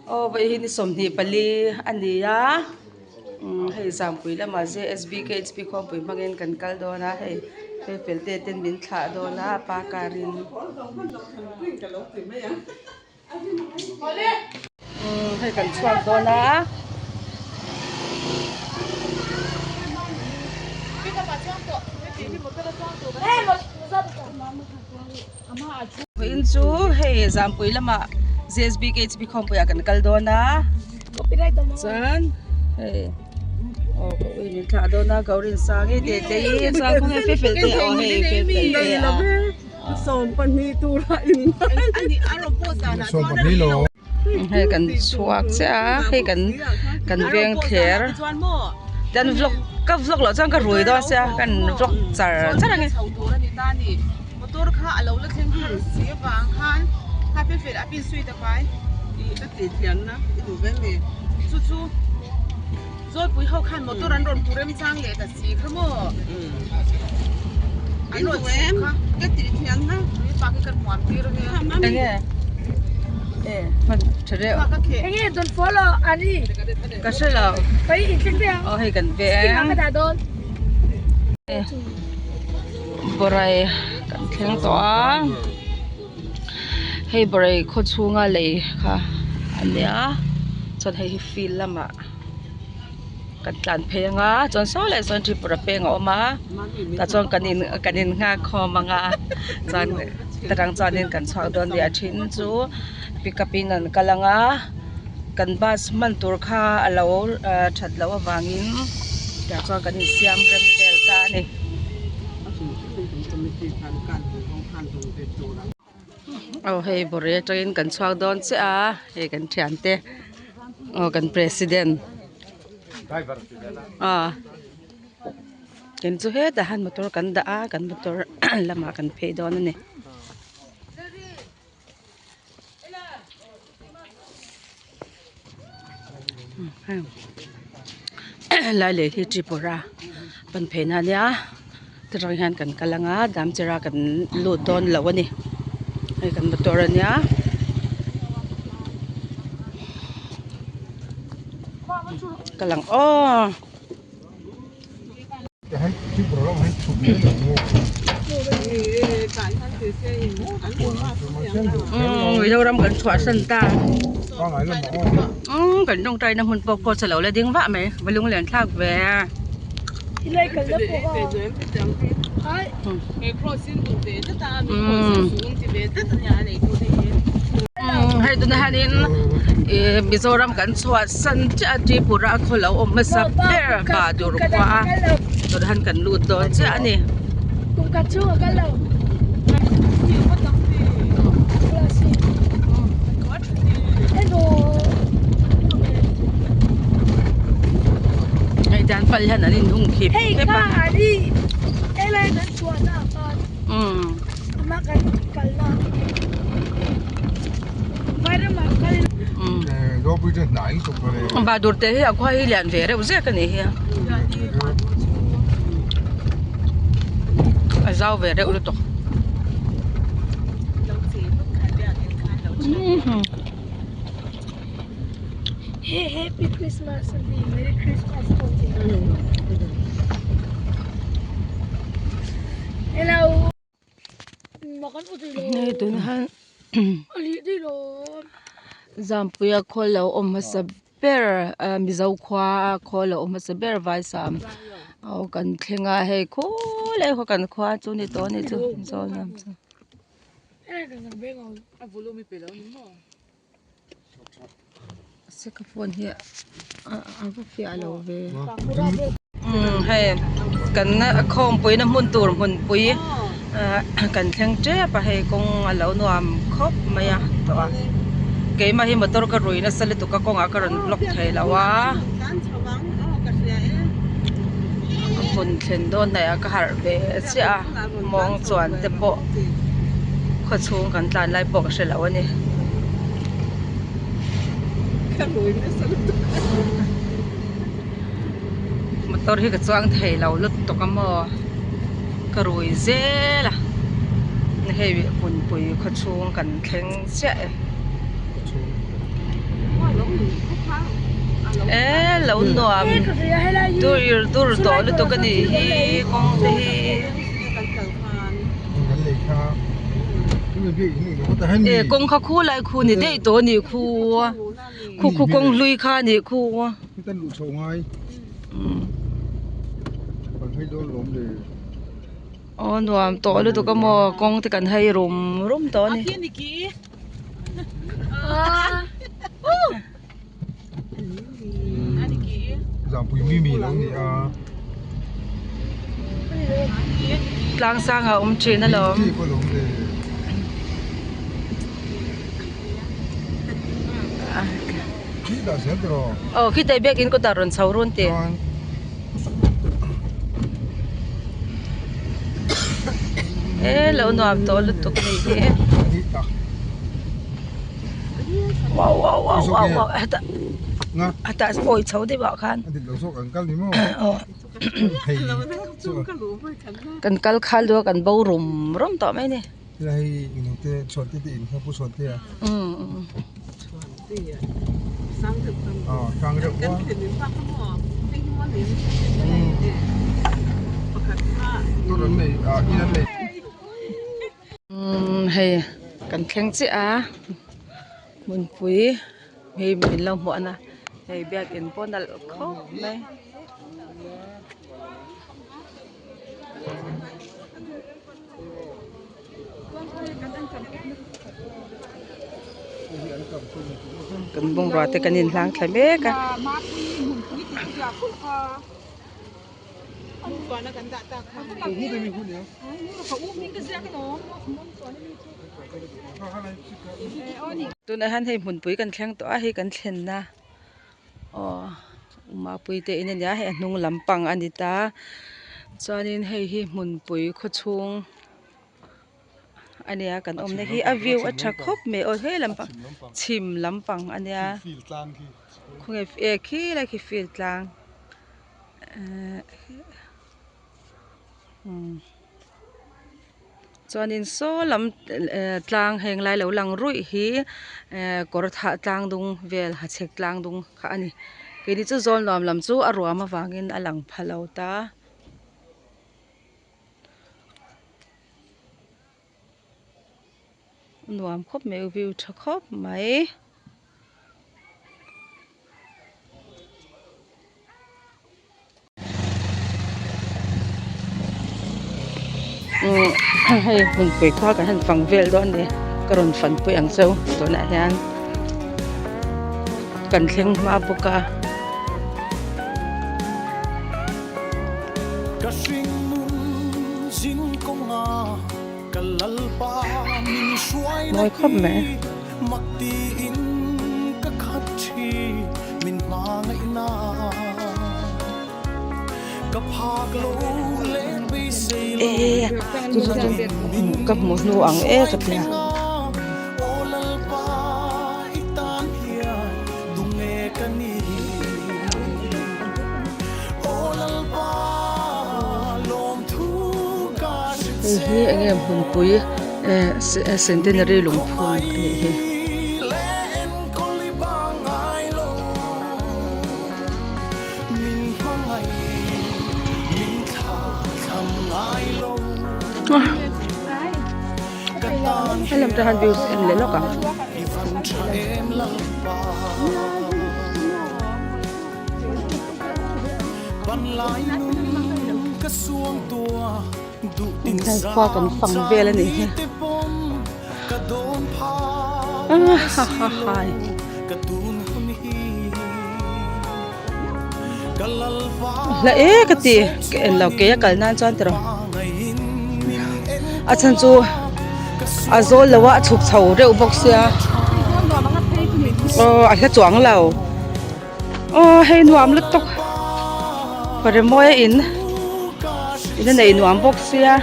Aw vawi hi ni 24 a ni a umm hei Zampui lamah J_S_B_K_H_P khawmpui hmangin kan kal dawn a hei fel te ten min thlah dawn a pa car in. Umm hei kan chhuak dawn a. Vawiin chu hei Zampui lamah J_S_B_K_H_P khawmpuiah kan kal dawn a chuan hei aw ka ui min thlah dawn a Gaurinsangi te te hi chuan khawnge fel te aw hei fel te a. Hei kan chhuak chiah a hei kan kan veng thler kan vlog ka vlog loh chuan ka rui dawn sia kan vlog char char ang e. Enge e hman tha reuh Enge don follow ani ka hre lo pai in thleng ve ang aw hei kan veng ka dah dawn Borai kan thleng tawh a hei Borai khaw chhunga lei kha a nia chuan hei hi field lamah. Kan tlan phei anga chuan saw leh sawn Tripura peng a awm a tah chuan kan in kan in nghak khawm anga chuan tarang chuanin kan chhuak dawn nia a then chu pickup in an kal anga kan bus hman tur kha a lo ah that loh avangin tah chuan kan insiam rem vel ta a ni. Aw hei bawrh atangin kan chhuak dawn chiah a hei kan thiante aw kan president aw kan chu hetah hian motor kan dah a kan motor lamah kan phei dawn a ni. Lai leh hi Tripura pan phei na ania ti rang hian kan kal anga Damchera kan lut dawn lo a ni hei kan motor ania. Kal ang aw. Mizoram kan chhuah san ta umm kan tawngtai na hmun pawh kawt chhelo la ding vah mai va lunglen thlak ve umm hei tunah hianin ih Mizoram kan chhuah san chiah a Tripura a khaw lo awm hmasa ber Bahadur khua a tunah hian kan lut dawn chiah a ni. Hei tan pal hian an inhung khip khep a. Umm. Bahadur te hi a khua hi lian ve reuh zek a nih hi a. A zau ve reuh lutuk. Hey happy Christmas Merry Christmas Hello Hei tunah hian Zampuia khawl lo awm hmasa ber ah Mizo khua khawl lo awm hmasa ber Vaisam aw kan thleng a hei khulai khaw kan khua chu ni tawh a ni chu Mizo lam chu. Ka phone hi a va fiah lo ve umm hei kan khawmpui na hmun tur hmunpui ah kan thleng tep a hei kawng a lo nuam khawp mai a tawh a keimah hi motor ka rui nasa lutuk a kawngah ka rawn block thei lo a hmun thlen dawn hnaih ah ka harh ve chiah a mawng chuan te pawh khaw chhung kan tlan lai pawh ka hre lo a ni. Motor hi ka chuang thei lo lutuk a maw ka rui zel a hei hmunpui khaw chhung kan thleng chiah e. E lo nuam dur dur tawh lutuk a nih hi kawng te hi. E kawng kha khu lai khu ni daih tawh a nih khu khu khu kawng hlui kha a nih khu. Aw nuam tawh lutuk a maw kawng te kan hai rum rum tawh a ni. Tlang sang ah a awm thin alawm. Aw khitah biakin kawtah rawn chho run tih. E lo nuam tawh lutuk a nih hi wow wow wow wow wow hetah hetah awi chho deuh ah khan aw kan kal khal duh a kan bo rum rum tawh mai a ni. Umm hei kan thleng chiah a hmunpui hei min lo hmuh a hei biakin pawh nalh khawp mai. Kan bungrua te kan inhlang thla mek a. Tunah hian hei hmunpui kan thleng tawh a hei kan thlenna aw mapui te in a nia hei a hnung lampang a ni ta chuanin hei hi hmunpui khawchhung a nia kan awmna hi a view a tha khawp mai aw he lampang chhim lampang a nia khawnge e khilai khi field tlang ehh umm. Chuanin saw lam eh tlang heng lai lo lang ruih hi eh kawr thah tlang dung vel hachhek tlang dung kha a ni keini chu zawl nuam lam chu a ruam avangin a lang pha lo ta. Nuam khawp mai view tha khawp mai. Hei hmunpui khua kan han fang vel dawn a ni ka rawn fanpui ang cheu tunah hian kan thleng hma bawk a. Mawi khawp mai. E chu chu ka hmu hnu ang e ka ti a. Hei hi eng nge hmunpui eh centenary lungphun a nih hi. Helam te han views en leh lawk ang. Heng khua kan fang vel a nih hi ha ha hai. Hla e ka ti ka en lo kei a kal nan chuan tiraw a chhan chu a zawl lo a a chhuk chho reuh bawk sia aw a hla chuang lo aw hei nuam lutuk paremawi a in in a nei nuam bawk sia.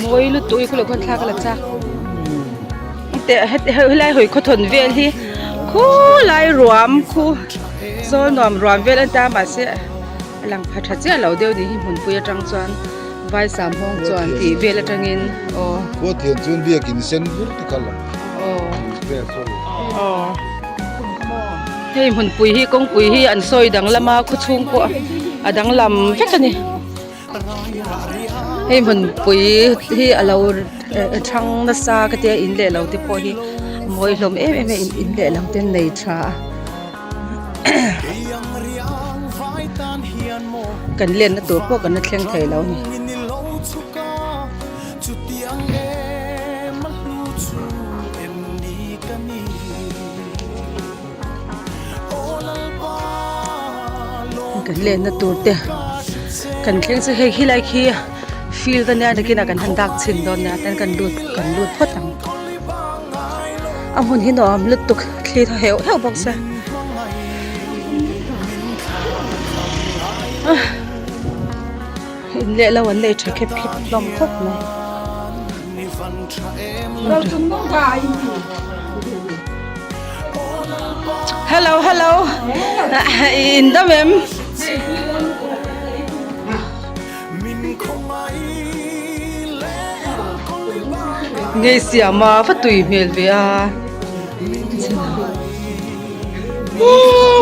Mawi lutuk i khuleh khuan thla ka la chak teh helai hawi khawthawn vel hi khulai ruam khu zawl nuam ruam vel an ta mahse. A lang pha tha chiah lo deuh ni hi hmunpui atang chuan vai sam hawng chuan tih vel atangin aw. Khua thian chuan biakin sen vur te kha lang. Aw. Aw. Hei hmunpui hi kawngpui hi an sawi danglam a khawchhung pawh a danglam vek a ni. Hei hmunpui hi a lo thang nasa ka tia in leh lo te pawh hi a mawi hlawm em em a in leh lo te an nei tha a kan lenna tur pawh kan la thleng thei lo a ni. Kan lenna tur te kan thleng chu hei khilai khi field ania nakinah kan han dak chhin dawn nia tan kan lut kan lut phawt ang a hmun hi nuam lutuk thli thaw heuh heuh bawk se in leh lo an nei tha khep khep hlawm khawp mai. Hello hello in dam em Ngei siam a va tui hmel ve a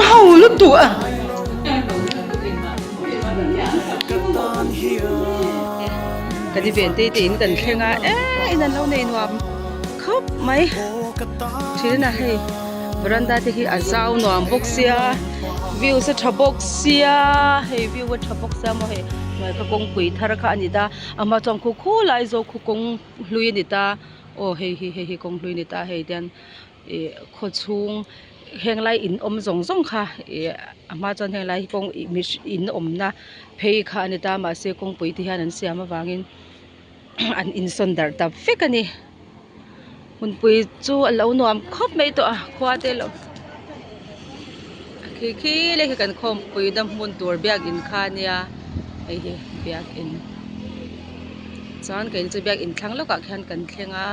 ho lutuk a. Kan i ven te te in kan thleng a e in an lo nei nuam khawp mai thin a hei veranda te hi a zau nuam bawk sia view a tha bawk sia hei view a tha bawk sia maw hei hnuai kha kawngpui thar kha a ni ta a hma chuan khu khu lai zawk khu kawng hlui a ni ta aw hei hi hei hi kawng hlui a ni ta hei tian ih khaw chhung heng lai in awm zawng zawng kha ih a hma chuan heng lai hi kawng ih in awmna phei kha a ni ta mahse kawngpui te hian an siam avangin an insawn darh ta vek a ni hmunpui chu a lo nuam khawp mai tawh a khua te lo khi khi lai khi kan khawmpui na hmun tur biakin kha a nia hei hi biakin chuan keini chu biakin thlang lawkah khian kan thleng a.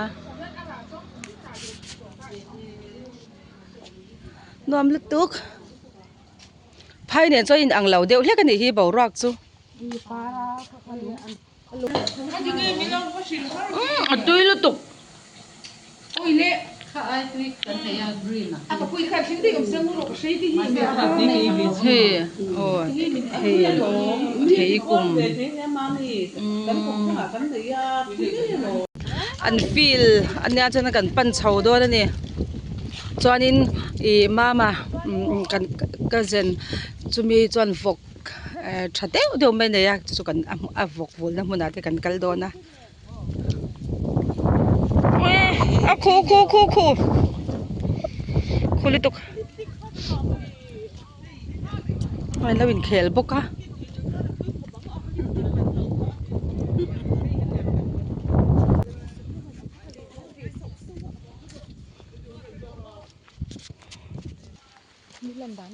Nuam lutuk phai nen chuan in ang lo deuh hlek a nih hi boruak chu a tui lutuk hei aw hei thei kum An field a nia chuan kan pan chho dawn a ni chuanin ih mama kan cousin chumi chuan vawk eh tha deuh deuh mai a nei a chu chu kan a vawk vulna hmunah te kan kal dawn a a khu khu khu khu khu lutuk an lo inkhel bawk a.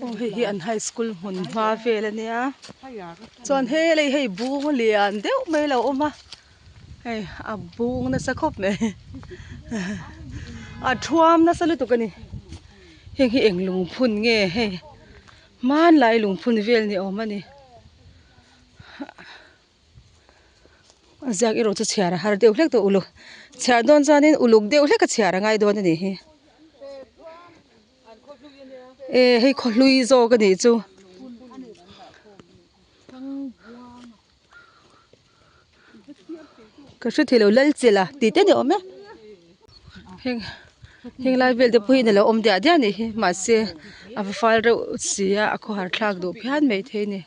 Aw hei hi an high school hmun hma vel a nia chuan helai hei bung lian deuh mai a lo awm a hei a bung nasa khawp mai a thuam nasa lutuk a ni heng hi eng lungphun nge hei hmanlai lungphun vel ni awm a ni. A ziak erawh chu chhiar a har deuh hlek tawh uluk chhiar dawn chuanin uluk deuh hlek a chhiar a ngai dawn a nih hi e hei khaw hlui zawk a nih chu ka hre thei lo lalchilh a tih te ni awm e heng heng lai vel te pawh hi a lo awm diah diah a nih hi mahse a va fal reuh si a a khawhar thlak duh phian maithei a ni.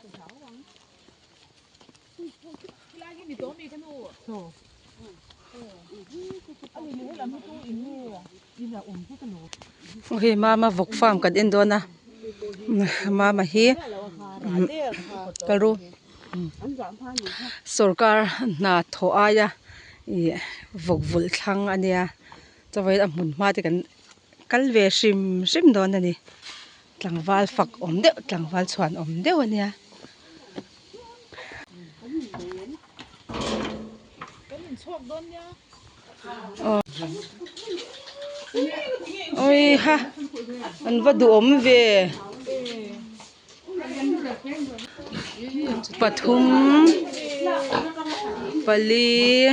Hei mama vawk farm kan en dawn a mama hi ka ru sorkar hna thawh aia ih vawk vulh thlang a nia chuan a hmun hma te kan kal ve hrim hrim dawn a ni. Tlangval fak awm deuh tlangval chhuan awm deuh a nia. Awi ha an va duhawm ve. Pathum pali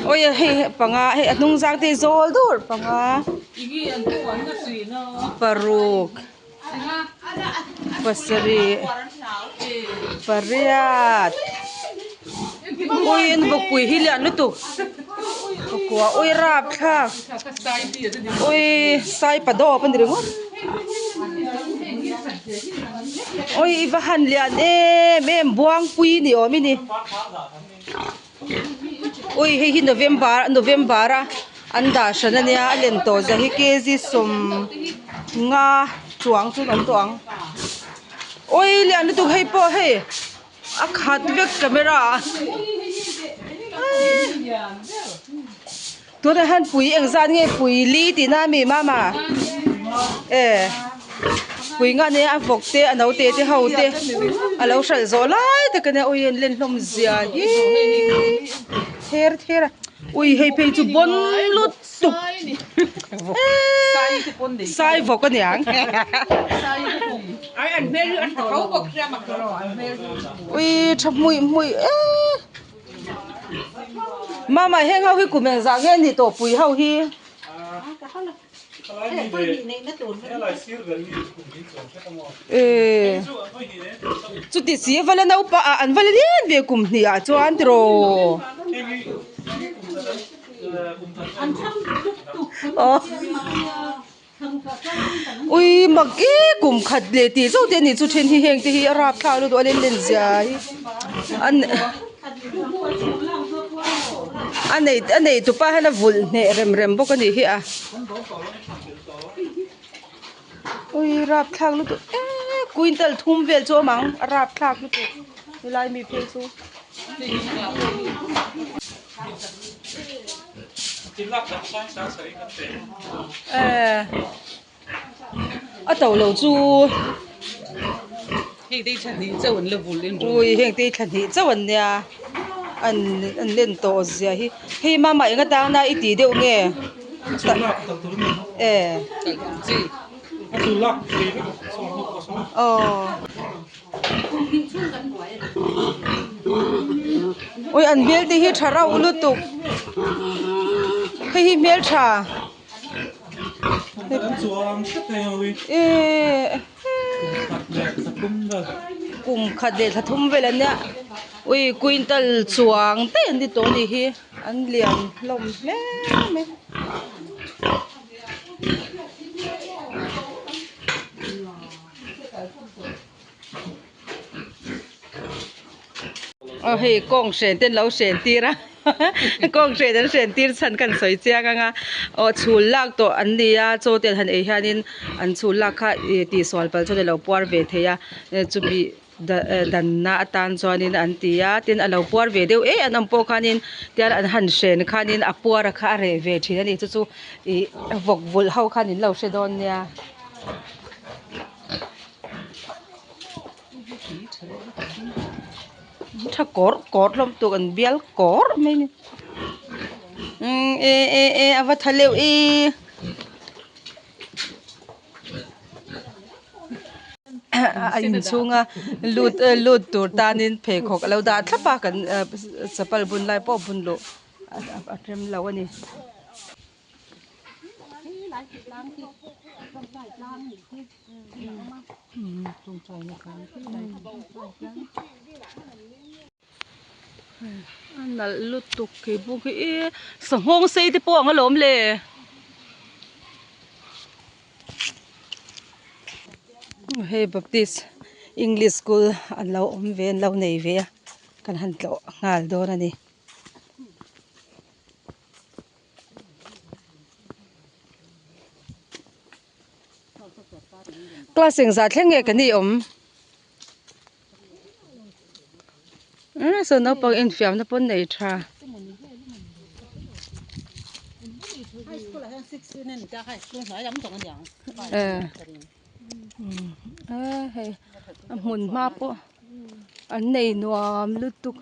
awi hei panga hei a hnung zang te hi zawl dur panga paruk pasarih pariat uiin bawkpui hi lian lutuk pakua ui rapthlak ui sai padawp a ni ringawt. Ui i va han lian em em buangpui ni awm i ni ui hei hi november november a an dah hran a nia a len tawh zia hi kg sawm nga chuang chu an awm tawh ang ui lian lutuk hei pawh hei a khat vek camera ah Tunah hian pui engzat nge pui li tihna a mi mama e pui nga nia a vawk te a naute te ho te a lo hralh zawh lai tak ania ui an len hlawm zia hi ther ther a ui hei phei chu bawn lutuk eee sai vawk aniang ui tha hmuih hmuih eee. Mama heng ho hi kum engzah nge ni tawh pui ho hi. Eee chuti si a vala naupa ah an vala lian ve kum hnih ah chuan tiraw. Ui mak e kum khat leh tih zauh te a nih chu then hi heng te hi a rapthlak lutuk a len len zia hi an a nei a nei tupa hian a vulh hneh rem rem bawk a nih hi a ui rapthlak lutuk e quintal thum vel chu a awm ang a rapthlak lutuk helai mi phei chu. A to lo chu ui heng te hi thla hnih chauh an nia an an len tawh zia hi hei mama eng atana i tih deuh nge e aw. Ui an hmel te hi tha rauh lutuk hei hi hmeltha eee kum khat leh thla thum vel an nia ui quintal chuang daih an ni tawh a nih hi an lian hlawm hle mai. Aw hei kawng hren te an lo hren tir a kawng hren an hren tir chhan kha an sawi chiang ang a aw chhul lak tawh an ni a chaw te an han ei hianin an chhul lak kha ih tihsual palh chuan a lo puar ve thei a chumi danna atan chuanin an ti a tin a lo puar ve deuh em an awm pawh khanin tian an han hren khanin a puar a kha a reh ve thin a ni chu chu ih vawk vulh ho khan in lo hre dawn nia. Tha kawr kawr hlawm tuk an bial kawr mai a ni umm e e e a va tha leuh e a inchhunga lut lut tur tanin pheikhawk a lo dah thlap a kan chapal bun lai pawh bun luh a rem lo a ni. A nalh lutuk kei bawk hi e sanghawng sei te pawh ang alawm le. Hei baptist english school an lo awm ve an lo nei ve a kan han tlawh nghal dawn a ni. Class engzah thleng nge ka ni awm umm saw naupang infiamna pawn nei tha. Hei a hmun hma pawh an nei nuam lutuk.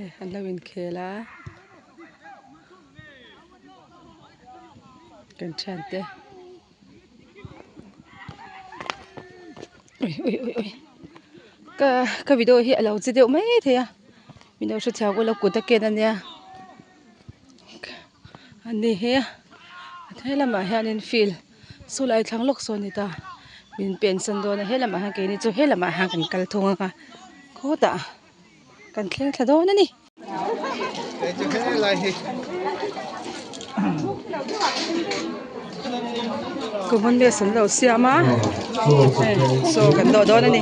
Hei an lo inkhel a kan thiante ui ui ui ui ka ka video hi a lo che deuh mai thei a min lo hrethiam ula kut a ken ania ani hi he lamah hianin field saw lai thlang lawk sawn a ni ta min pen san dawn a he lamah hian keini chu he lamah hian kan kal thung ang a khawtah. Kan thleng thla dawn a ni. Common base an lo siam a hei saw kan dawh dawn a ni.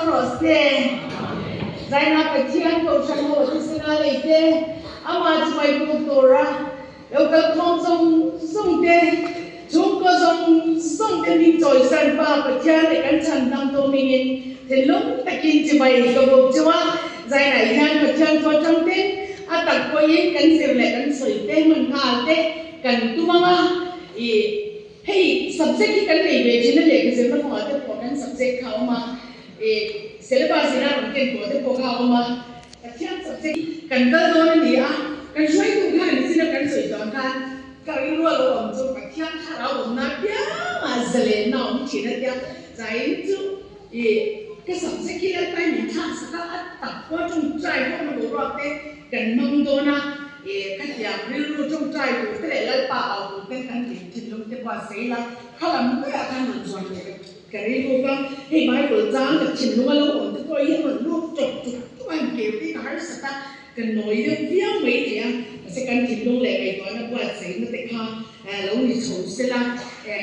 rawh se. Zaina Pathian Kohhran ho thisena lei te, amah chu mai buk tura lo kal khawm zawng zawng te, chhungkaw zawng zawng te hming chawisan Pa Pathian leh kan chhan hnam tawh hmingin thinlung takin chibai ka buk chu a. Zainah hian Pathian thu atang ten a tak pawhin kan zir leh kan sawi te hman nghal te kan tum ang a, ih. Hei subject hi kan nei ve thin a lehkha zirna kawngah te pawh kan subject kha a awm a, ih syllabus ina rawn ken tawh te pawh kha a awm a, Pathian subject hi kan kal dawn a ni a, kan hruaitu khan zina kan sawi chuan khan ka rilru a lo awm chu Pathian thlarau awmna piangah zalenna a awm thin a tia, zain chu ih ka subject hi Lalpai min thlak sak a, a tak pawh tawngtai pawh na boruak te kan hmang dawn a, ih khatiang rilru tawngtai tur te leh Lalpa au tur ten kan tih thinlung te pawh a sei la, kha lam daihah khan rawn chuan leh ka ka rilru ka hei Bible chang ka thinlung a lo awm te pawh hi a rawn lut chawp chuk chuk a, han keu te hi ka harsat a, ka nawi deuh viau mai thei a, mahse kan thinlung leh ngaihtuahna buatsaihna te kha lo ni chho sela,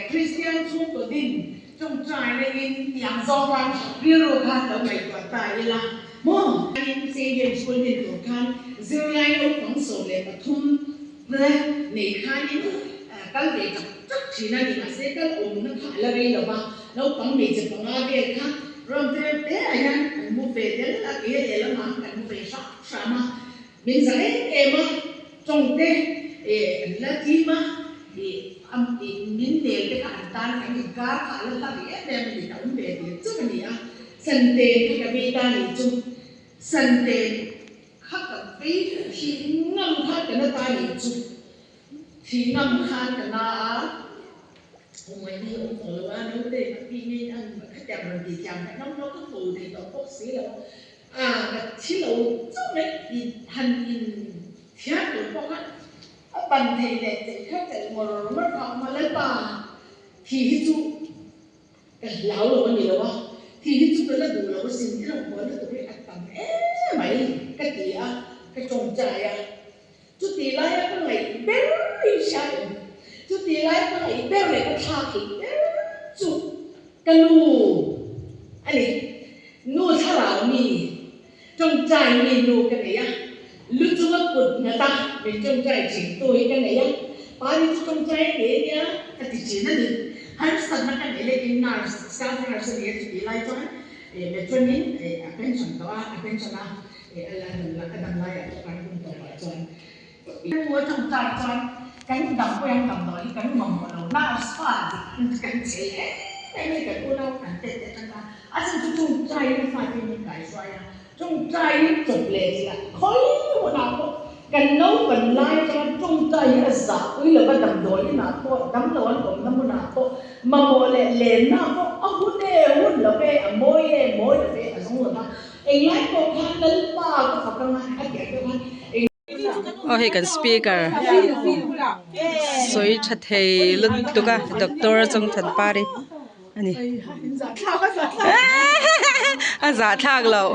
Kristian chhungkaw din Tawngtaina in tiang zawng khan rilru khan lo ngaihtuah ta ila maw? In Xavier School din tur khan zirlai naupang 13 te nei khanin kal ve tak tak thin a ni. Mahse kal awmna kha a la rei lo va, naupang hmeichhe panga vel kha ram te reuh te ah hian an mu ve tel a, kei lehlamah kan mu ve hram hram a. Min za em em a, tawngte an la tim a, min nel te kha an tan kan inkar kha a la hla rih em em a ni, ka awm ve tir chauh a ni a, Santen kha ka vei ta ni chu, Santen kha ka vei thih ngam khan ka na ta ni chu, thih ngam khan ka na a, Awmawina hi awm tawh lo a, naute ka pi ngei an khatiang rawn tih thiam kha hnam lo ka hmu thei tawh bawk si lo a, ka thi lo chauh mai i han in thiam tur pawh kha a ban thei leh theih kha chelh ngawr ngawr kha a awm a, Lalpa thi hi chu ka hlau lo a ni lo a, thi hi chu ka la duh lo asin i lo haw lutuk hi a tam em mai ka ti a, ka tawngtai a. Chuti laia ka ngaih ber in hria em? Chuti laia ka ngaih ber leh ka thlak theih ber chu ka nu a ni. Nu thlarau mi, tawngtai mi nu ka nei a, lu chunga kut nghat a min tawngtai thin tu hi ka nei a, pa ni chu tawngtai a nei ania ka ti thin a ni. Harsatna ka neih leh in nurse, staff nurse a ni a chuti lai chuan matron in a pension tawh a, a pension a. A dam laiah pawh kan hun tawpah chuan nu a tawngtai chuan kan dam pawh hian damdawi hi kan mamawh lo nurse fa dik kan chei em em a ni kan unau kan tet te atang khan a chhan chu tawngtaiin a fate min kaihruai a tawngtaiin chawp leh chiah khawi hunah pawh kan naupan lai atanga tawngtai hi a zah pui lova damdawi inah pawh damlo an awmna hmunah pawh mamawh leh lenna pawh a hun e hun lo ve a mawi e mawi lo ve a zawng lova. Englai pawh khan Lalpa ka fak anga a tih ang deuh khan eng. Aw hei kan speaker sawi tha thei lutuk a doctor Chawngthan Pari a ni a zahthlak loh.